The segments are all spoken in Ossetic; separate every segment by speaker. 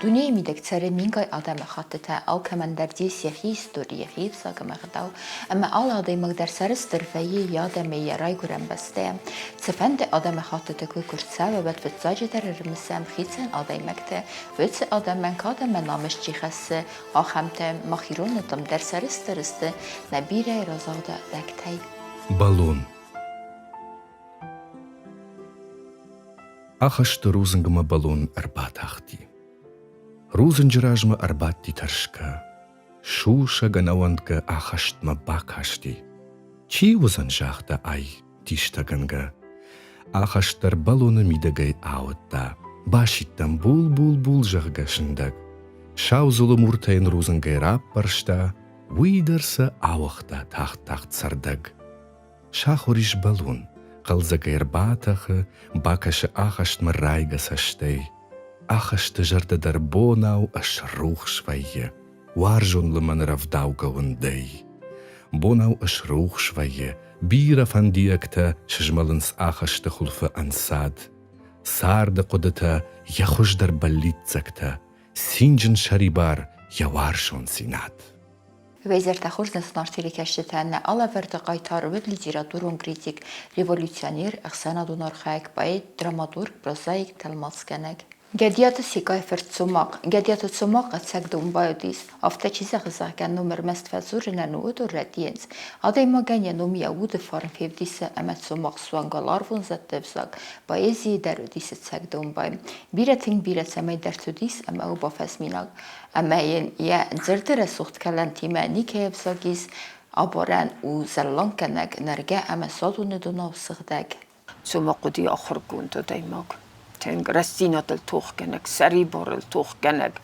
Speaker 1: Дунейы мидӕг цӕры мингай адӕмыхӕттытӕ, алкӕмӕн дӕр ис йӕхи истори, йӕхи ӕвзаг ӕмӕ ӕгъдау, ӕмӕ алы адӕймаг дӕр сӕрыстыр вӕййы йӕ адӕмӕй, йӕ райгуырӕн бӕстӕйӕ. Цыфӕнды адӕмыхӕттыты кой куы рцӕуа, уӕд фыццаджыдӕр ӕрымысӕм хицӕн адӕймӕгты, уыцы адӕмӕн кад ӕмӕ намыс чи хӕссы, ахӕмтӕ. Мах ирон адӕм дӕр сӕрыстыр сты нӕ бирӕ разагъды лӕгтӕй.
Speaker 2: Бӕлон. Ахӕсты рудзынгмӕ бӕлон ӕрбатахти. Рудзынджы размӕ ӕрбадти тӕрсгӕ, сусӕг ӕнӕуӕндгӕ ахӕстмӕ бакасти. Чи уыдзӕн, загъта ай, дистӕгӕнгӕ. Ахӕст дӕр бӕлоны мидӕгӕй ауыдта. Басидтӕм бул-бул-бул, зӕгъгӕ, сындӕг. Сау дзулы муртӕ йын рудзынгӕй раппӕрста, уый дӕр сӕ ауыгъта тагъд-тагъд цӕрдӕг. Сахуыр ис бӕлон, хъӕлдзӕгӕй ӕрбатӕхы, бакӕсы ахӕстмӕ райгӕ цӕстӕй. Ахӕсты зӕрдӕ дӕр бонау ӕсрухс вӕййы, уарзон лымӕн рӕвдаугӕ уындӕй. Бонау ӕсрухс вӕййы, бирӕ фӕндиӕгтӕ сызмӕлынц ахӕсты хуылфы ӕнцад. Царды хъуыдытӕ йӕ хуыздӕр бӕллиццӕгтӕ, цинджын сӕрибар йӕ уарзондзинад.
Speaker 1: Везертӕ хорз телекӕсджытӕ нӕ алӕвӕрды хъайтар уыд литературон критик, революционер, ӕхсӕнадон архайӕг, поэт, драматург, прозаик, тӕлмацгӕнӕг. Гӕдиаты Секъайы фырт Цомахъ. Гӕдиаты Цомахъ ӕцӕг домбай уыдис. Афтӕ чи зӕгъы, зӕгъгӕ, ном ӕрмӕст фӕдзурынӕн у, уыдон рӕдийынц. Адӕймагӕн йӕ ном йӕ уды фарн февдисы ӕмӕ Цомахъ суанг уӕларвон зӕдты ӕвзаг, поэзийы дӕр уыдис ӕцӕг домбай. Бирӕ тынг бирӕ цӕмӕйдӕрты уыдис ӕмӕ у бафӕзминаг. Ӕмӕ йын йӕ дзырды рӕсугъд кӕлӕнтимӕ никӕй ӕвзаг ис, абарӕн у зӕлланггӕнӕг, нӕргӕ ӕмӕ садоны донау сыгъдӕг.
Speaker 3: Цомахъ уыди ахуыргонд адӕймаг, тынг рӕстдзинадыл тохгӕнӕг, сӕрибарыл тохгӕнӕг.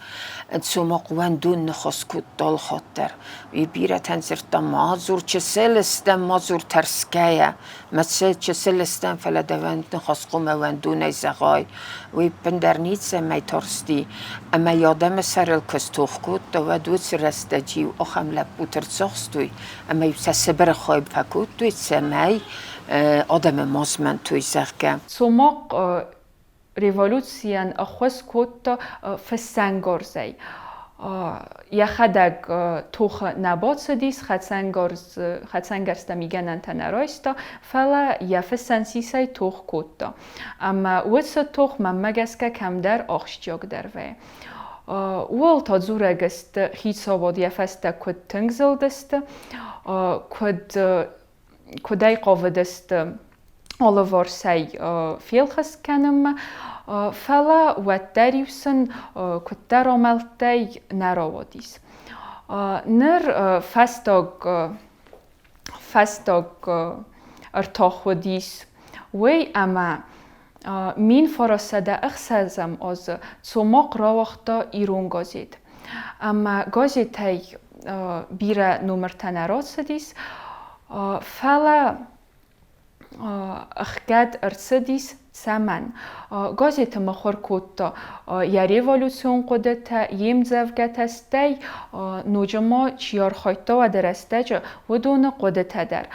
Speaker 3: Цомахъ уӕндон ныхас кодта алхатт дӕр. Уый бирӕтӕн дзырдта, ма дзур чысыл стӕм, ма дзур тӕрсгӕйӕ, ма чысыл стӕм, фӕлӕ дӕуӕн ныхас хъуамӕ уӕндонӕй зӕгъай. Уый ӕппындӕр ницӕмӕй тарсти. Ӕмӕ йӕ адӕмы сӕрыл куы стох кодта, уӕд уыцы рӕстӕджы-иу ахӕм лӕппуты рцахстой ӕмӕ-иу сӕ Сыбыры хай фӕкодтой, цӕмӕй адӕмы ма змӕнтой, зӕгъгӕ.
Speaker 4: Цомахъ революцийӕн ӕххуыс кодта фыссӕнгарзӕй. Йӕхӕдӕг тохы нӕ бацыдис, хӕцӕнгӕрзтӕ мигӕнӕнтӕ нӕ райста, фӕлӕ йӕ фыссӕн сисӕй тох кодта. Ӕмӕ уыцы тох мӕнмӕ гӕсгӕ кӕмдӕр ахсджиагдӕр вӕййы. Ууыл та дзурӕг сты, хицауад йӕ фӕстӕ куыд тынг зылдысты, куыд куыдӕй хъавыдысты алыварсӕй фелхыскъ кӕнынмӕ, фӕлӕ уӕддӕр-иу сын куыддӕр амӕлттӕй нӕ рауадис. Ныр фӕстаг фӕстаг ӕртах уыдис уый, ӕмӕ 1906 азы Цомахъ рауагъта ирон газет. Ӕмӕ газетӕй бирӕ номыртӕ нӕ рацыдис, фӕлӕ ӕхгӕд ӕрцыдис цӕмӕн? Газеты мыхуыр кодта йӕ революцион хъуыдытӕ, йе мдзӕвгӕтӕ, стӕй ноджы ма чи архайдта уӕды рӕстӕджы, уыдоны хъуыдытӕ дӕр.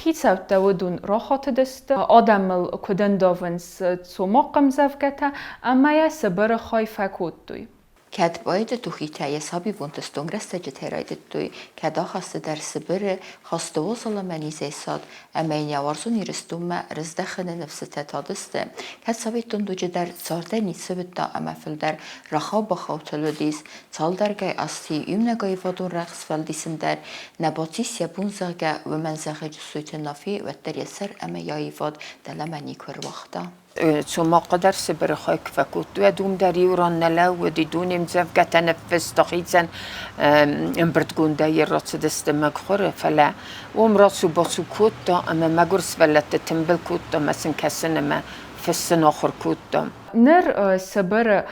Speaker 4: Хицӕуттӕ уыдон рахатыдысты, адӕмыл куыд ӕндавынц Цомахъ ӕмдзӕвгӕтӕ ӕмӕ йӕ Сыбыры хай фӕкодтой.
Speaker 1: Кӕд поэты тухитӕ йӕ сабибонты стонг рӕстӕджытӕй райдыдтой, кӕд ахасты дӕр Сыбыры, хӕсты уазал ӕмӕ низӕй сад, ӕмӕ йын йӕ уарзон Ирыстонмӕ рыздӕхыны ныфсытӕ тадысты, кӕд советон дуджы дӕр цардӕй ницы уыдта ӕмӕ фылдӕр рахау-бахаутыл уыдис, цалдӕргай азты иунӕг аивадон рӕгъ сфӕлдисын дӕр нӕ бацис йӕ бон, зӕгъгӕ, уымӕн зӕгъы Джусойты Нафи, уӕддӕр йӕ сӕр ӕмӕ йӕ аивад дӕлӕмӕ никуы ӕруагъта.
Speaker 3: Цомахъы дӕр Сыбыры хай куы фӕкодтой, уӕд уым дӕр иу ран нӕ лӕууыди, дуне ӕмдзӕвгӕтӕ ныффыста хицӕн ӕмбырдгондӕй рацыдысты мӕгуыры, фӕлӕ уым рацу-бацу кодта ӕмӕ мӕгуыр сывӕллӕтты тымбыл кодта ӕмӕ сын кӕсын ӕмӕ фыссын ахуыр кодта.
Speaker 4: Ныр Сыбыры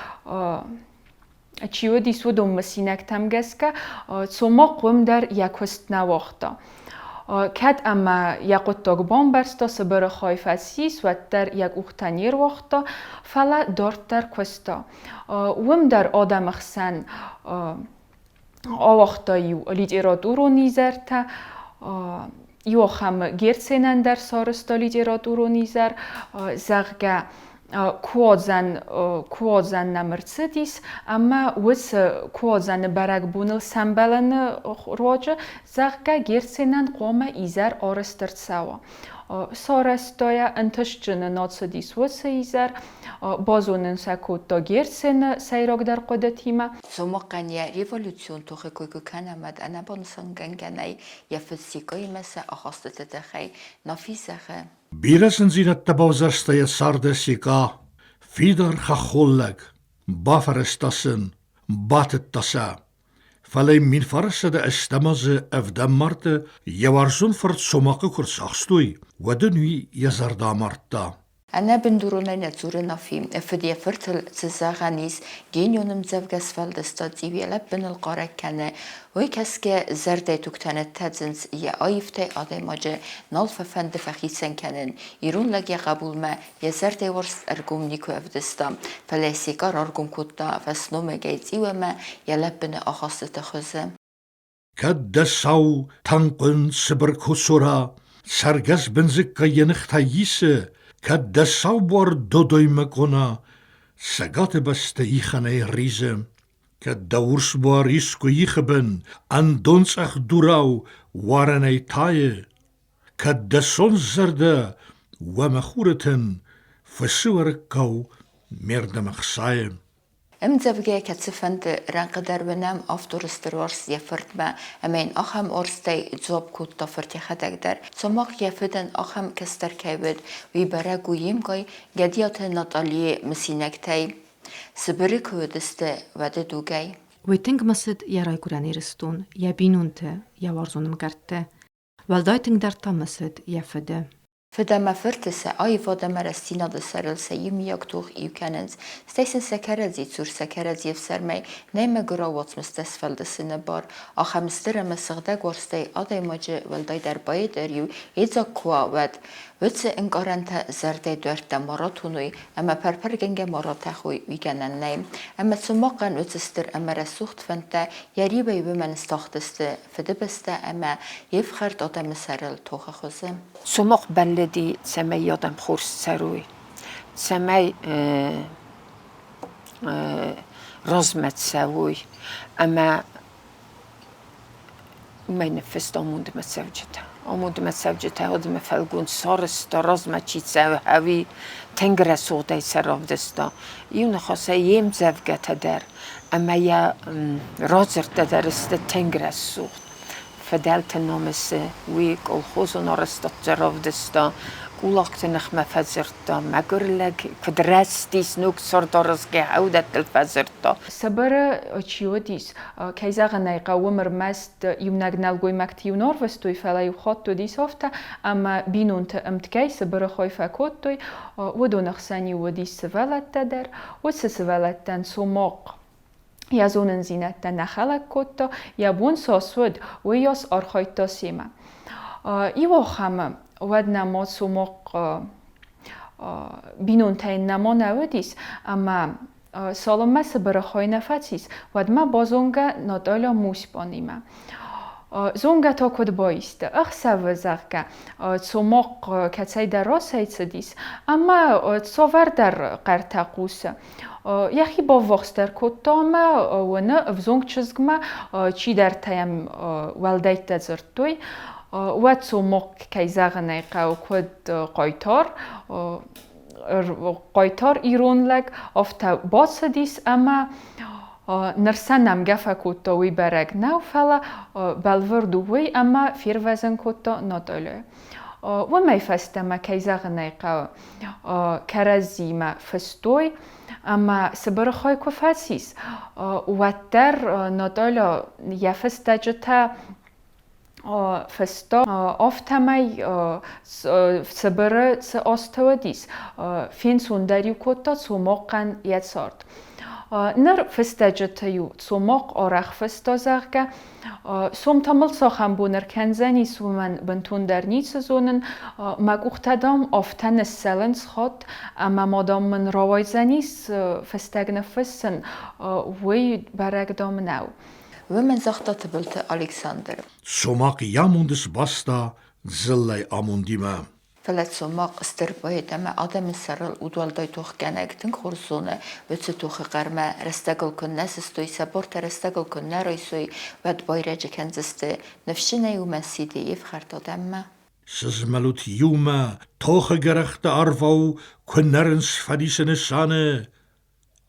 Speaker 4: чи уыдис, уыдон мысинӕгтӕм гӕсгӕ Цомахъ уым дӕр йӕ куыст нӕ уагъта. Кӕд ӕмӕ йӕ хъуыддаг бамбӕрста, Сыбыры хай фӕцис, уӕддӕр йӕ къухтӕ не руагъта, фӕлӕ дарддӕр куыста. Уым дӕр адӕмы хсӕн ауагъта-иу литературон изӕртӕ, иу ахӕмы Герценӕн дӕр сарӕзта литературон изӕр, зӕгъгӕ. Куадзӕн, куадзӕн нӕм ӕрцыдис, ӕмӕ уыцы куадзӕны бӕрӕгбоныл сӕмбӕлыны руаджы, зӕгъгӕ, Герценӕн хъуамӕ изӕр арӕзт ӕрцӕуа. Сарӕзта йӕ, ӕнтыстджыны нацыдис уыцы изӕр, базонын сӕ кодта Герцены сӕйрагдӕр хъуыдытимӕ.
Speaker 1: Цомахъӕн йӕ революцион тохы кой куы кӕнӕм, уӕд ӕнӕбанысангӕнгӕ нӕй йӕ фыд Секъаимӕ сӕ ахастыты тыххӕй. Нафи зӕгъы:
Speaker 5: Бирӕ зындзинӕдтӕ бавзӕрста йӕ царды Секъа, фидар хӕххон лӕг, бафӕрӕзта сын, батыдта сӕ. Фӕлӕ йын 1400 ӕстӕм азы ӕвдӕм марты йӕ уарзон фырт Цомахъы куы рцахстой, уӕд ын уый йӕ зӕрдӕ амардта.
Speaker 1: Ӕнӕбындуронӕй нӕ дзуры Нафи. Фыд йӕ фыртыл, цы зӕгъӕн ис, генион ӕмдзӕвгӕ сфӕлдыста, цъиу йӕ лӕппыныл хъарӕг кӕны, уый кӕсгӕ зӕрдӕйы тугтӕ ныттӕдзынц, йӕ аивтӕй адӕймаджы нал фӕфӕнды фӕхицӕн кӕнын. Ирон лӕг йӕ хъӕбулмӕ йӕ зӕрдӕйы уарзт ӕргом никуы ӕвдыста, фӕлӕ Секъа раргом кодта фӕсномыгӕй цъиу ӕмӕ йӕ лӕппыны ахастыты хуызы.
Speaker 5: Кӕд дӕ сау тӕнхъуын цыбыр коцора цӕргӕс бындзыккӕй йӕ ныхтӕй исы, кӕд дӕ сау буар додоймӕ къона Цӕгаты бӕсты ихӕнӕй ризы, кӕд дӕ урс буар искуы ихы бын ӕндон цъӕх дурау уарӕнӕй тайы, кӕд дӕ сонт зӕрдӕ уӕ мӕ хуры тын фысы уӕрыккау ме рдӕм ӕхсайы.
Speaker 1: Ӕмдзӕвгӕ кӕцыфӕнды рӕнхъы дӕр уынӕм авторы стыр уарзт йӕ фыртмӕ, ӕмӕ йын ахӕм уарзтӕй дзуапп кодта фырт йӕхӕдӕг дӕр. Цомахъ йӕ фыдӕн ахӕм кӕстӕр кӕй уыд, уый бӕрӕг у йе мкъай Гӕдиаты Наталийы мысинӕгтӕй. Сыбыры куы уыдысты, уӕды дугӕй.
Speaker 6: Уый тынг мысыд йӕ райгуырӕн Ирыстон, йӕ бинонты, йӕ уарзон ӕмгӕртты. Уӕлдай тынгдӕр та мысыд йӕ фыды.
Speaker 1: Фыд ӕмӕ фырты сӕ аивад ӕмӕ рӕстдзинады сӕрыл сӕ иумиаг тох иу кӕнынц, стӕй сын сӕ кӕрӕдзи цур сӕ кӕрӕдзи ӕфсӕрмӕй нӕй мӕгуырау уацмыстӕ сфӕлдысыны бар. Ахӕм стыр ӕмӕ сыгъдӕг уарзтӕй адӕймаджы, уӕлдайдӕр поэты риу йедзаг куы уа, уӕд уыцы ӕнкъарӕнтӕ зӕрдӕйы дуӕрттӕ ма ратоной ӕмӕ пӕрпӕргӕнгӕ ма ратӕхой, уый гӕнӕн нӕй. Ӕмӕ Цомахъӕн уыцы стыр ӕмӕ рӕсугъд фӕндтӕ йӕ риуӕй уымӕн стахтысты, Фыдыбӕстӕ ӕмӕ йе фхӕрд адӕмы сӕрыл тохы хуызы.
Speaker 3: Цомахъ бӕллыди, цӕмӕй адӕм хорз цӕрой, цӕмӕй размӕ цӕуой ӕмӕ уымӕй ныффыста амондмӕ цӕуджытӕ. Амондмӕ цӕуджытӕ адӕмы фӕлгонц сарӕзта, размӕ чи цӕуы, ӕви тынг рӕсугъдӕй сӕ равдыста. Иу ныхасӕй йе мдзӕвгӕтӕ дӕр ӕмӕ йӕ радзырдтӕ дӕр сты тынг рӕсугъд. Фыдӕлты намысы уый колхозон арӕзтадты равдыста, кулакты ныхмӕ фӕдзырдта, мӕгуыр лӕг куыд рӕзтис, ног цардаразгӕ аудӕттыл фӕдзырдта.
Speaker 4: Сыбыры чи уыдис, кӕй зӕгъын ӕй хъӕуы, ӕрмӕст иунӕг нӕлгоймӕгты-иу нӕ ӕрвыстой, фӕлӕ-иу хатт уыдис афтӕ, ӕмӕ бинонты ӕмткӕй Сыбыры хой фӕкодтой, уыдоны хсӕн-иу уыдис сывӕллӕттӕ дӕр. Уыцы сывӕллӕттӕн Цомахъ йӕ зонындзинӕдтӕ нӕ хӕлӕг кодта, йӕ бон цас уыд, уыйас архайдта семӕ. Иуахӕмы уӕд нӕма Цомахъ бинонтӕ йын нӕма нӕ уыдис, ӕмӕ цалынмӕ Сыбыры хай нӕ фӕцис, уӕдмӕ базонгӕ Наталья Мусьпанимӕ. Зонгӕ та куыд баисты, ӕхсӕвы, зӕгъгӕ, Цомахъ кӕцӕйдӕр рацӕйцыдис ӕмӕ цавӕрдӕр хъӕртӕ хъусы. Йӕхи баввахсдӕр кодта ӕмӕ уыны ӕвзонг чызгмӕ чидӕртӕ йӕм уӕлдӕйттӕ дзырдтой. Уӕд Цомахъ, кӕй зӕгъын ӕй хъӕуы, куыд хъайтар, хъайтар ирон лӕг, афтӕ бацыдис ӕмӕ ныр сӕ нӕмгӕ фӕкодта, уый бӕрӕг нӕу, фӕлӕ бӕлвырд у уый, ӕмӕ фервӕзын кодта Натальяйы. Уымӕй фӕстӕмӕ, кӕй зӕгъын ӕй хъӕуы, кӕрӕдзимӕ фыстой, ӕмӕ Сыбыры хай куы фӕцис, уӕддӕр Наталья йӕ фыстӕджытӕ фыста, афтӕмӕй Сыбыры цы азты уыдис, фенцондӕр-иу кодта Цомахъӕн йӕ цард. Ныр фыстӕджыты-иу Цомахъ арӕх фыста, зӕгъгӕ, сом та мыл цахӕм бон ӕркӕндзӕнис, уымӕн бынтондӕр ницы зонын, мӕ къухтӕ, дам, афтӕ ныссӕлынц хатт, ӕмӕ ма, дам, мын рауайдзӕнис фыстӕг ныффыссын, уый бӕрӕг, дам, нӕу.
Speaker 1: Уымӕн загъта Тыбылты Александр.
Speaker 5: Цомахъ йӕ амонд сбаста дзыллӕйы амондимӕ.
Speaker 1: Фӕлӕ Цомахъ стыр поэт ӕмӕ адӕмы сӕрыл удуӕлдай тохгӕнӕг тынг хорз зоны, уыцы тохы хъӕрмӕ рӕстӕгыл куыннӕ сыстой, сӕ бортӕ рӕстӕгыл куыннӕ райсой, уӕд байрӕджы кӕндзысты. Ныфсджынӕй уымӕн сиды йе фхӕрд адӕммӕ.
Speaker 5: Сызмӕлут иумӕ, тохы гӕрӕхтӕ арвау куы нӕрынц фӕдисы нысаны.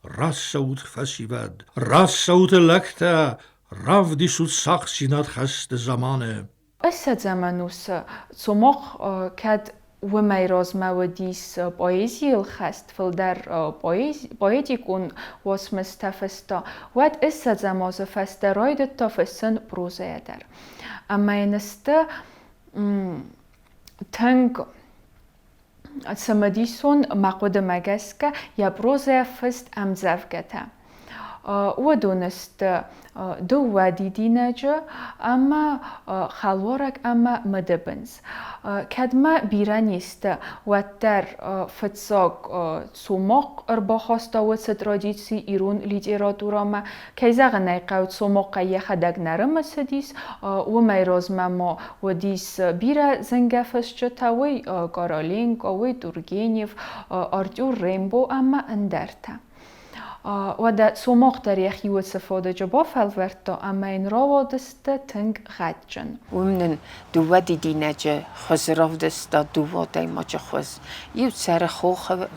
Speaker 5: Рацӕут, фӕсивӕд, рацӕут, лӕгтӕ, равдисут сахъдзинад хӕсты заманы.
Speaker 4: Ссӕдзӕм ӕнусы Цомахъ кӕд уымӕй размӕ уыдис поэзийыл хӕст, фылдӕр поэтикон уацмыстӕ фыста, уӕд ссӕдзӕм азы фӕстӕ райдыдта фыссын прозӕйӕ дӕр. Ӕмӕ йын сты тынг цымыдисон, мӕ хъуыдымӕ гӕсгӕ, йӕ прозӕйӕ фыст ӕмдзӕвгӕтӕ. Уыдон сты дыууӕ дидинӕджы ӕмӕ хӕлуарӕг ӕмӕ мыдыбындз. Кӕд ма бирӕ не сты, уӕддӕр фыццаг Цомахъ ӕрбахаста уыцы традици ирон литературӕмӕ. Кӕй зӕгъын ӕй хъӕуы, Цомахъӕй йӕхӕдӕг нӕ рымысыдис, уымӕй размӕ ма уыдис бирӕ зынгӕ фысджытӕ, уый Короленко, уый Тургенев, Артюр Рембо ӕмӕ ӕндӕртӕ. Уӕдӕ Цомахъ дӕр йӕхи уыцы фадыджы бафӕлвӕрдта ӕмӕ йын рауадысты тынг гъӕдджын.
Speaker 3: Уым нын дыууӕ дидинӕджы хуыз равдыста дыууӕ адӕймаджы хуыз. Иу цӕры хохы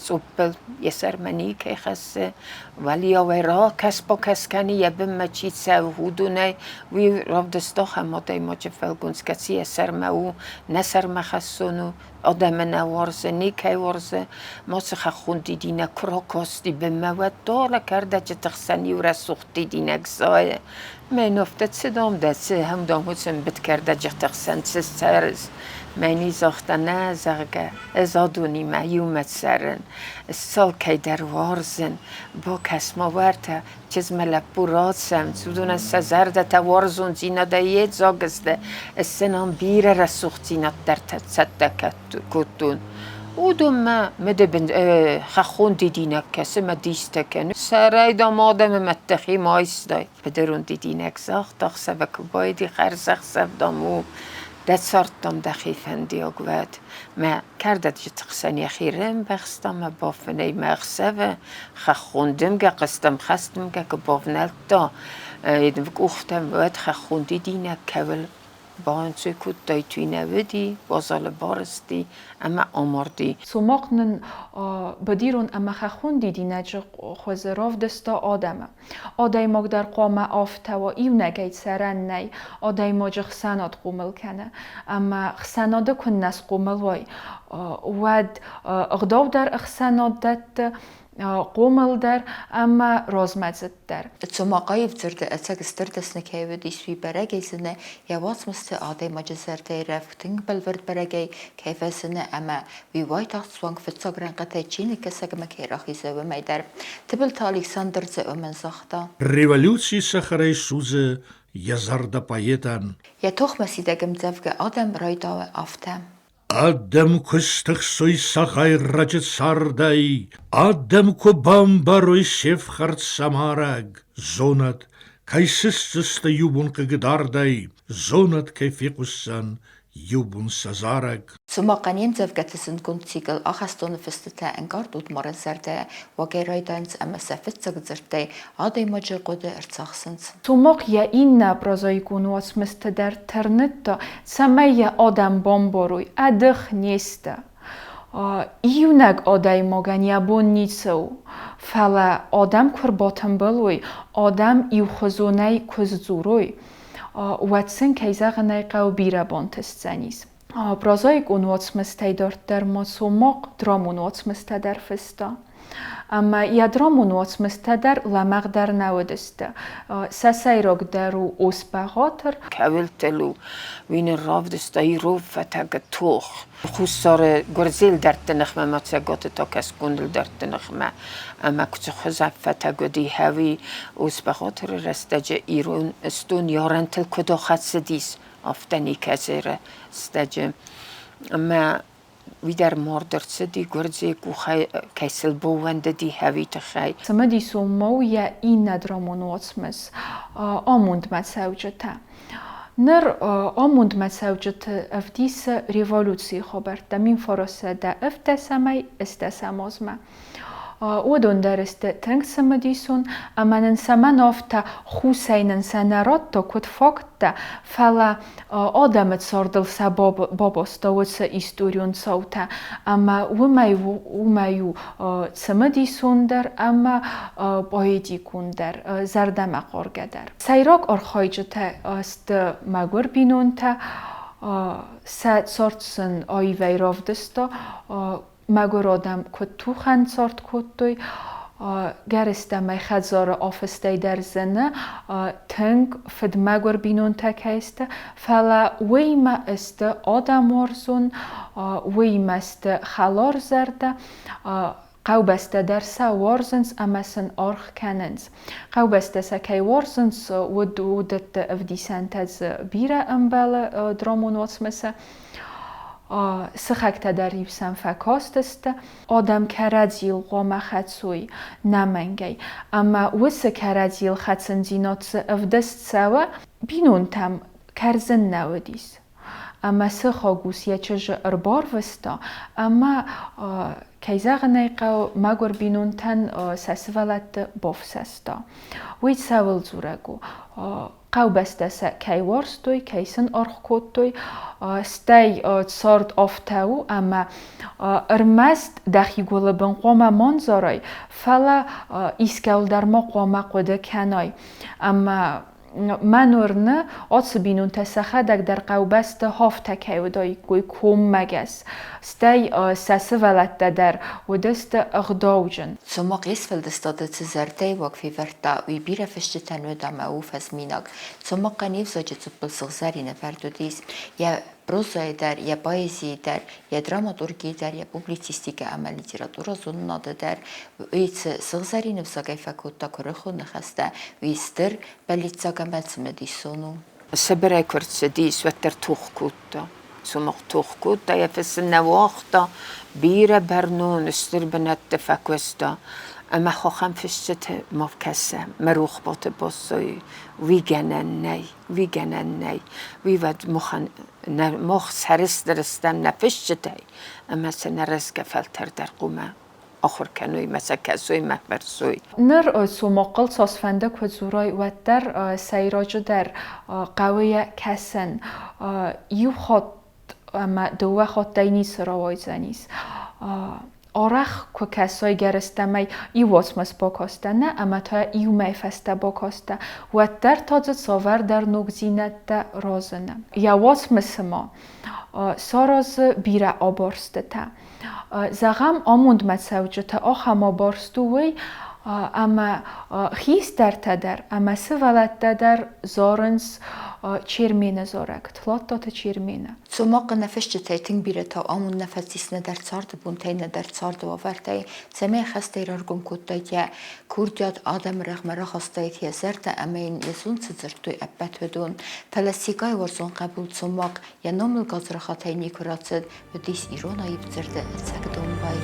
Speaker 3: цъуппыл, йӕ сӕрмӕ никӕй хӕссы, уӕлиауӕй ракӕс-бакӕс кӕны, йӕ бынмӕ чи цӕуы, уыдонӕй. Уый равдыста ахӕм адӕймаджы фӕлгонц, кӕцы йӕ сӕрмӕ у, нӕ сӕрмӕ хӕссон у, адӕмы нӕ уарзы, никӕй уарзы. Мацы хӕххон дидинӕг куы ракасти бынмӕ, уӕд далӕ кӕрдӕджыты хсӕн иу рӕсугъд дидинӕг зайы. Мӕн афтӕ цы дам дӕ, цы, ам дам уыцы ӕмбыд кӕрдӕджыты хсӕн цы цӕрыс? Мӕни загъта, нӕ, зӕгъгӕ, ӕз адонимӕ иумӕ цӕрын, ссал кӕйдӕр уарзын, бакӕс-ма уӕртӕ, чызмӕ лӕппу рацӕуынц, уыдонӕн сӕ зӕрдӕтӕ уарзондзинадӕй йедзаг сты, ӕз сын ам бирӕ рӕсугъддзинӕдтӕ цӕттӕ кодтон. Уыдонмӕ мыдыбындз хӕххон дидинӕг кӕсы мӕ дистӕ кӕны. Сӕрӕй, дам, адӕмы мӕттӕхи ма айстай. Быдырон дидинӕг загъта, ӕхсӕвӕ куы байди, хӕрзӕхсӕв, дам, у, дӕ цард, дам, дӕхи фӕндиаг уӕд. Мӕ кӕрдӕджыты хсӕн йӕхи рӕмбӕхста мӕ бафынӕй мӕ ӕхсӕвы хӕххон дымгӕ, хъызтӕмхӕст дымгӕ куы бавнӕлдта йе къухтӕм, уӕд хӕххон дидинӕг кӕуыл баӕнцой кодтай, уый нӕ уыди, уазалы барызти ӕмӕ амарди.
Speaker 4: Цомахъ нын быдирон ӕмӕ хӕххон дидинӕджы хуызы равдыста адӕмы. Адӕймаг дӕр хъуамӕ афтӕ уа, иунӕгӕй цӕрӕн нӕй, адӕймаджы хсӕнад хъомыл кӕны. Ӕмӕ хсӕнады куыннӕ схъомыл уай, уӕд ӕгъдау дӕр ӕхсӕнад дӕтты, хъомыл дӕр ӕмӕ размӕдзыд дӕр.
Speaker 1: Цомахъайы дзырды ӕцӕг стыр дӕсны кӕй уыдис, уый бӕрӕгӕй зыны, йӕ уацмысты адӕймаджы зӕрдӕйы рӕвг тынг бӕлвырд бӕрӕгӕй кӕй фӕзыны ӕмӕ уый уайтагъд суанг фыццаг рӕнхъытӕй чиныгкӕсӕгмӕ кӕй рахизы, уымӕй дӕр. Тыбылты Александр дзы уымӕн загъта:
Speaker 5: Революцийы цӕхӕрӕй судзы йӕ зӕрдӕ поэтӕн.
Speaker 1: Йӕ тохмӕ сидӕг ӕмдзӕвгӕ адӕм райдауы афтӕ.
Speaker 5: Адӕм куы стыхсой цагъайраджы цардӕй, адӕм куы бамбарой се фхӕрд сӕ марӕг, зонӕд, кӕй сыстдзысты иу бон хъыгдардӕй, зонӕд, кӕй фехъуысдзӕн иу бон сӕ зарӕг.
Speaker 1: Цомахъӕн йе мдзӕвгӕты зындгонд цикл Ахӕстоны фыстытӕ ӕнкъард удмарӕн зӕрдӕ уагӕй райдайынц ӕмӕ сӕ фыццаг дзырдтӕй адӕймаджы хъуыды ӕрцахсынц.
Speaker 4: Цомахъ йӕ иннӕ прозаикон уацмысты дӕр тырныдта, цӕмӕй йӕ адӕм бамбарой, ӕдых не сты. Иунӕг адӕймагӕн йӕ бон ницы у, фӕлӕ адӕм куы рбатымбыл уой, адӕм иухуызонӕй куы сдзурой, уӕд сын, кӕй зӕгъын ӕй хъӕуы, бирӕ бантысдзӕнис. Прозаикон уацмыстӕй дарддӕр ма Цомахъ драмон уацмыстӕ дӕр фыста. Ӕмӕ йӕ драмон уацмыстӕ дӕр лӕмӕгъдӕр нӕ уыдысты. Сӕ сӕйрагдӕр у Ос-Бӕгъатыр.
Speaker 3: Кӕуылтыл у, уый нын равдыста ирон фӕтӕгы тох. Хуссары гуырдзыйы ӕлдӕртты ныхмӕ ӕмӕ Цӕгаты та кӕсгон ӕлдӕртты ныхмӕ. Ӕмӕ куыд хуызӕн фӕтӕг уыди, хӕуи Ос-Бӕгъатыры рӕстӕджы ирон стон ярӕнтыл куыд ахӕцыдис, афтӕ никӕцы рӕстӕджы. Ӕмӕ уый дӕр мард ӕрцыди гуырдзыйы къухӕй, кӕй сыл баууӕндыди хӕуи тыххӕй.
Speaker 4: Цымыдисон ма у йӕ иннӕ драмон уацмыс Амондмӕ цӕуджытӕ. Ныр амондмӕ цӕуджыты ӕвдисы революцийы хабӕрттӕ 1917-ӕй 18-ӕм азмӕ. Уыдон дӕр сты тынг цымыдисон, ӕмӕ нын цӕмӕн афтӕ хусӕй нын сӕ нӕ радта, куыд факттӕ, фӕлӕ адӕмы цардыл сӕ бабаста уыцы историон цаутӕ, ӕмӕ уымӕй уымӕй у цымыдисондӕр ӕмӕ поэтикондӕр, зӕрдӕмӕхъаргӕдӕр. Сӕйраг архайджытӕ сты мӕгуыр бинонтӕ, сӕ цард сын аивӕй равдыста, мӕгуыр адӕм куыд тухӕн цард кодтой, гӕрыстӕмӕй хӕдзары афыстӕй дӕр зыны, тынг фыдмӕгуыр бинонтӕ кӕй сты, фӕлӕ уыимӕ сты адӕмуарзон, уыимӕ сты хӕларзӕрдӕ, хъӕубӕстӕ дӕр сӕ уарзынц ӕмӕ сын аргъ кӕнынц. Хъӕубӕстӕ сӕ кӕй уарзынц, уыдӕтты ӕвдисӕнтӕ дзы бирӕ ӕмбӕлы драмон уацмысы. Сыхӕгтӕ дӕр-иу сӕм фӕкастысты, адӕм кӕрӕдзийыл хъуамӕ хӕцой нӕмӕнгӕй. Ӕмӕ уыцы кӕрӕдзийыл хӕцындзинад цы ӕвдыст цӕуы, бинонтӕм кӕрдзын нӕ уыдис. Ӕмӕ сыхаг ус йӕ чызджы ӕрбарвыста ӕмӕ, кӕй зӕгъын ӕй хъӕуы, мӕгуыр бинонтӕн сӕ сывӕллӕтты бафсӕста. Уый цӕуыл дзурӕг у? Хъӕубӕстӕ сӕ кӕй уарзтой, кӕй сын аргъ кодтой, стӕй цард афтӕ у, ӕмӕ ӕрмӕст дӕхи гуылы бын хъуамӕ ма нзарай, фӕлӕ искӕуыл дӕр ма хъуамӕ хъуыды кӕнай. Ӕмӕ Мӕн уырны, ацы бинонтӕ сӕхӕдӕг дӕр хъӕубӕсты хафтӕ кӕй уыдаиккой коммӕгӕс, стӕй сӕ сывӕллӕттӕ дӕр уыдысты ӕгъдауджын.
Speaker 1: Цомахъ йе сфӕлдыстады цы зӕрдӕйы уаг февӕрдта, уый бирӕ фысджытӕн уыд ӕмӕ у фӕзминаг. Цомахъӕн йе взаджы цъуппыл сыгъзӕрин ӕвӕрд уыдис. Йӕ прозӕйы дӕр, йӕ поэзийы дӕр, йӕ драматургийы дӕр, йӕ публицистикӕ ӕмӕ литературӕзонынады дӕр уый цы сыгъзӕрин ӕвзагӕй фӕкодта куырыхон ныхӕстӕ, уый стыр, бӕллиццаг ӕмӕ цымыдисон у.
Speaker 3: Сыбырӕй куы рцыдис, уӕддӕр тох кодта. Цомахъ тох кодта, йӕ фысын нӕ уагъта, бирӕ бӕрнон стыр бынӕтты фӕкуыста. Ӕмӕ хохӕн фысджыты ма кӕсӕм, мӕ рохбаты бассой, уый гӕнӕн нӕй, уый гӕнӕн нӕй. Уый уӕд махӕн мах сӕрыстыр стӕм нӕ фысджытӕй, ӕмӕ сӕ нӕ рӕзгӕ фӕлтӕр дӕр хъуамӕ ахуыр кӕной мӕ сӕ кӕсой мӕ фӕрсой.
Speaker 4: Ныр Цомахъыл цасфӕнды куы дзурай, уӕддӕр сӕйраджыдӕр хъӕуы йӕ кӕсын. Иу хатт ӕмӕ дыууӕ хаттӕй ницы рауайдзӕнис. Арӕх куы кӕсай гӕрӕстӕмӕй иу уацмыс бакастӕ нӕ ӕмӕ та иу мӕй фӕстӕ бакастӕ, уӕддӕр та дзы цавӕрдӕр ногдзинӕдтӕ разыны. Йӕ уацмысы ма саразы бирӕ абарстытӕ. Зӕгъӕм, амондмӕ цӕуджыты ахӕм абарст у уый, ӕмӕ хистӕртӕ дӕр ӕмӕ сывӕллӕттӕ дӕр зарынц Чермены зарӕг, Тлаттаты Чермены.
Speaker 1: Цомахъы нӕ фысджытӕй тынг бирӕтӕ амонд нӕ фӕцис нӕдӕр царды бонтӕй, нӕдӕр царды уавӕртӕй, цӕмӕй хӕстӕй раргом кодтаид йӕ курдиат, адӕмы рӕгъмӕ рахастаид йӕ зӕрдӕ ӕмӕ йын йӕ зонд цы дзырдтой, ӕппӕт уыдон. Фӕлӕ Секъайы уарзон хъӕбул Цомахъ йӕ номыл гадзрахатӕй никуы рацыд, уыдис ирон аив дзырды ӕцӕг домбай.